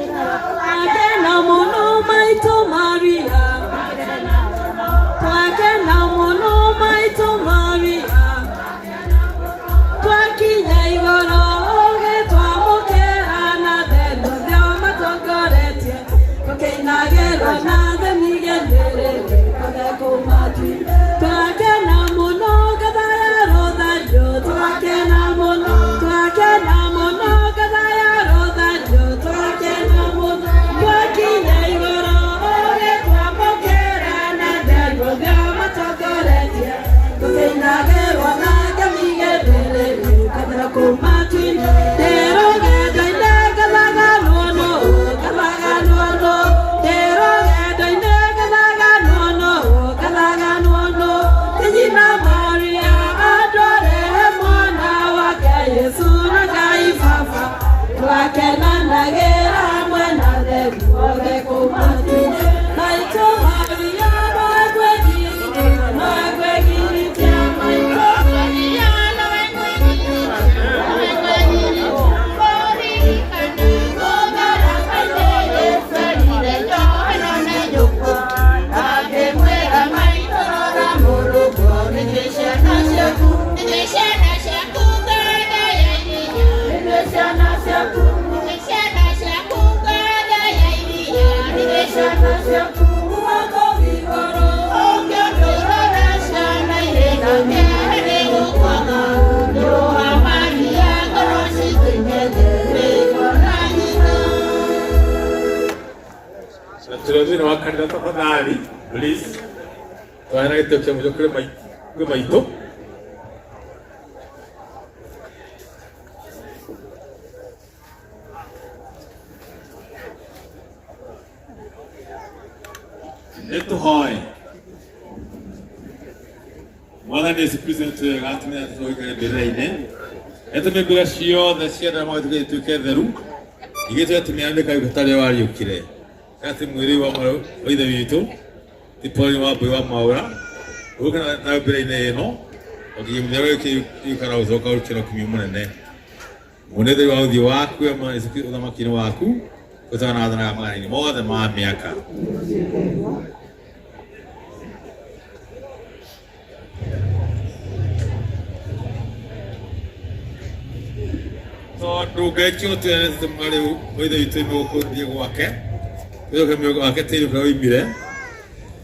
Twakena mũno maitũ Maria, twakena mũno maitũ Maria, twakinya igũrũ ũgĩtwamũkĩra na thendo thio matongoretie, tũkĩinagĩrwo na themigenĩrĩre kothe kũmatu. Twakena mũno ngatha ya rũthario, twakena mũno, twakena mũno ngatha ya rũthario, twakena mũno, twakinya igũrũ ũgĩtwamũkĩra na thendo thio matongoretie, tũkĩinagĩrwo na ngemigenĩrĩre kothe kũmatu-inĩ. Ndĩ rũgendo-inĩ ngathaganwo nũ, ngathaganwo nũ, ndĩ rũgendo-inĩ ngathaganwo nũ, ngathaganwo nũ, Regina Maria andware mwana wake Yesu na Ngai Baba, twakenanagĩra mwena theru othe kũu matu-inĩ. Maitũ Maria nowe ngwĩgiritia, nowe ngwĩgiritia, maitũ Maria nowe Na tũrĩ thĩinĩ wa kanitha tafadhali please twaheana gĩtĩo kĩa mũico kũrĩ kwĩ maitũ. Nĩ tũhoe. Mwathani Yesu Kristo nĩ twega atumia tũikare mbĩrĩra-inĩ etũme mbĩrĩra ciothe cia arĩa magĩtuĩka ituĩke theru igĩtue atumia nĩ kaĩ tarĩa wariũkire atĩ mwĩrĩ wa mwarĩ wa ithe witũ ti Pauline wa Mbui wa Mwaũra ũgũka na mbĩrĩra-inĩ ĩno ũkinya mũthenya ũrĩa ũgĩcoka ũrutĩra kumio mũnene mũnene thĩinĩ wa ũthiũ waku we Mwathani Yesu Kristo ũthamaki-inĩ waku ũtana wathanaga magana-inĩ mothe ma mĩaka. Tondũ Ngai kĩo mwarĩ wa ithe witũ ime gũkũthiĩ gwake gũcoka mĩogo wake tĩri ũrĩa oimire.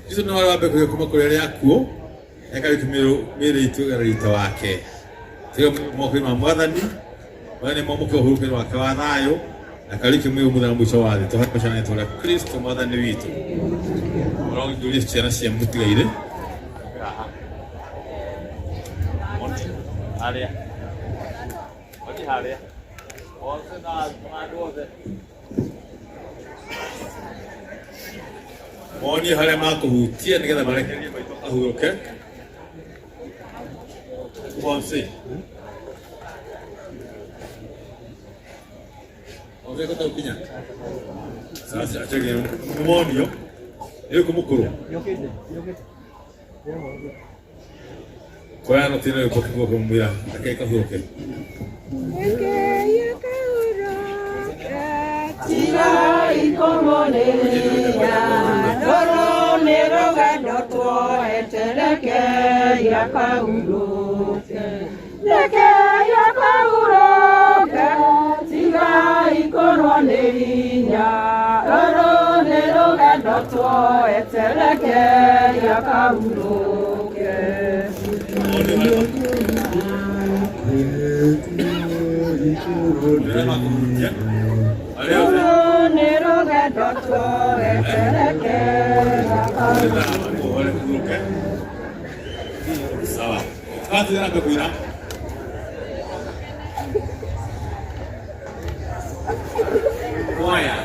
Jesu nĩ warĩ wa mbere kũriũka kuma kũrĩ arĩa akuũ ekariũkia mĩĩrĩ itũ ĩgana rita wake. Tiga moko-inĩ ma Mwathani, Mwathani mamũke ũhurũko-inĩ wake wa thayũ na kariũkie mwĩrĩ mũthenya mũico wa thĩ. Tũhoe mbeca na rĩtwa rĩa Kristo Mwathani witũ. Ũrongĩũria ciana cia mũtigairĩ harĩa Oji harĩa othe na andũ othe monie harĩa makũhutia nĩgetha marekererie maitho ahurũke. Bonsi. Othe kota ukinya. Sasa achage monio. Nĩ kũmũkũrũ. Koya no tine ko ko kumwira ake kahurũke. Arĩa makũhutia. Arĩa othe makũhore hurũke. Sawa. Tugathiĩ na mbere kũina. Kwaya.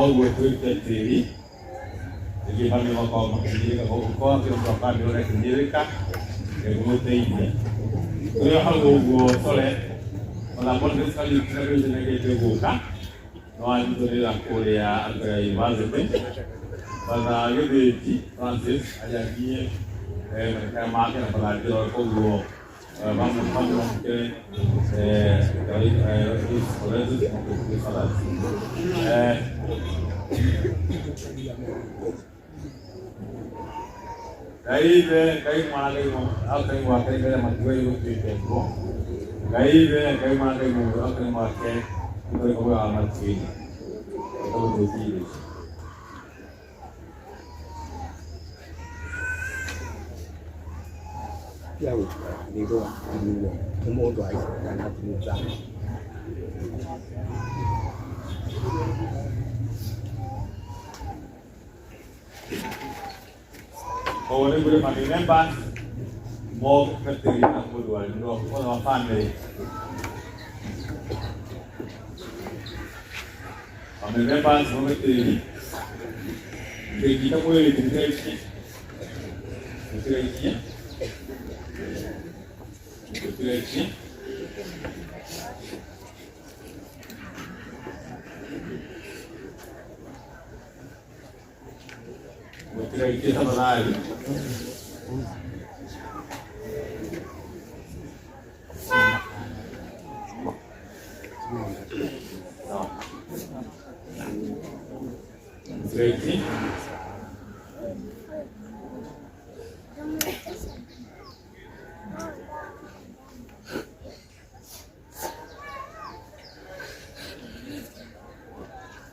Koguo twĩte tĩri rĩngĩ famĩlĩ makoragwo makĩnyĩrĩka koguo kwa kĩroko famĩlĩ ũrakĩnyĩrĩka gĩgũteithia tũrĩ hau ũguo tore ona Boniface Kariuki na Grace nĩagĩte gũka no anyitũrĩra kũrĩa Arutaga University Father Gĩthĩnji Francis ajangie marĩkaya make na Father Njoroge koguo vamwe Ngai ithe Ngai mwana Ngai Ngai wake mbere makiuga gũtuĩke guo Ngai ithe Ngai mwana Ngai mũndũ Ngai wake mbere wa matuinĩ tondũ gũtirĩ. Koguo nĩ kũrĩ family members moke tĩri na mũndũ wa othe wa family. Family members moke tĩri. Ngĩnyita mwĩrĩ tũtiraikie. Tũtiraikie. Tũtiraikie. Mũtiraikie tafadhali. Sawa. Mũtiraikie.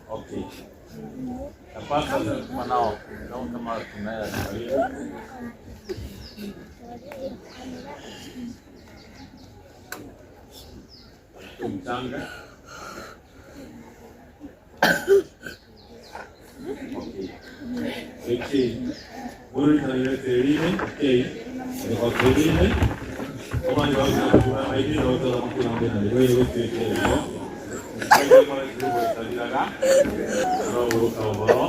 Okay. Napasa kuma nao nao kama tunaye karibu. Mchanga. Okay. Okay. Mũndũ nĩkanire tĩri-inĩ. Okay. Kwa tĩri-inĩ. Kama ni wao kuna maidi na watu wa kuna mbele na wewe gũtuĩke ũguo. Gũtagiraga no gũka ũhoro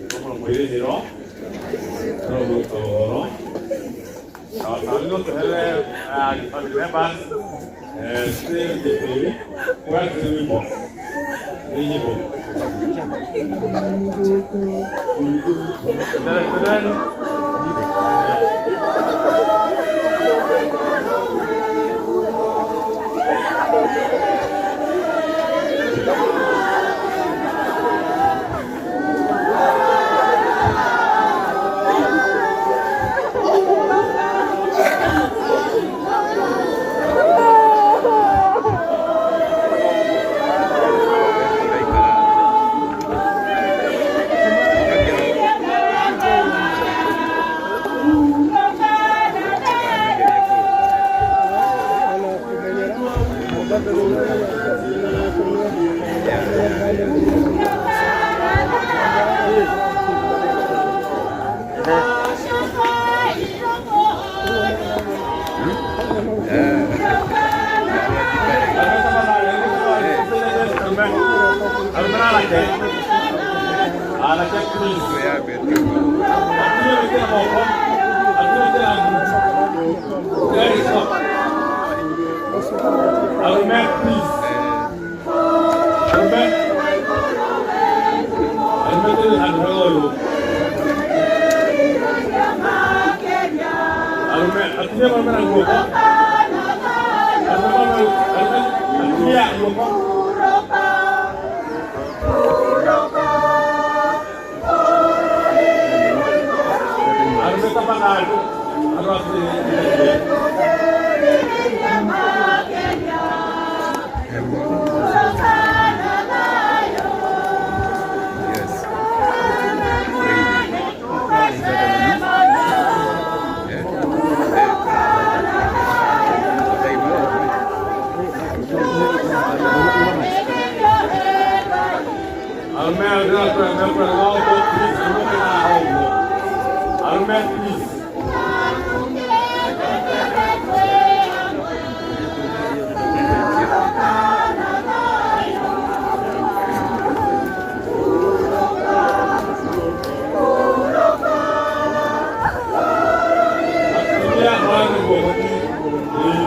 kũmũra mwĩrĩhĩro no gũka ũhoro Sawa tuhere family members tĩri kũgatĩ wimbo nĩ nyĩmbo Tere tere. Anake. Anake, please. Atumia wĩkĩre moko. Atumia wĩkĩre nguo. There is stop. Arũme, please. Arũme. Arũme tũrĩ handũ hega ũyũ. Arũme, atumia marũme na guoko. Arũme marũme, arũme, atumia guoko. Arũme tafadhali. Andũ acio. Yes. Is that a release? Yeah. They will. Arũme ndĩrakũra mekũra guoko, please. Arũme kena haha ũguo. Arũme, please. Atumia marũme guoko. Ĩĩ.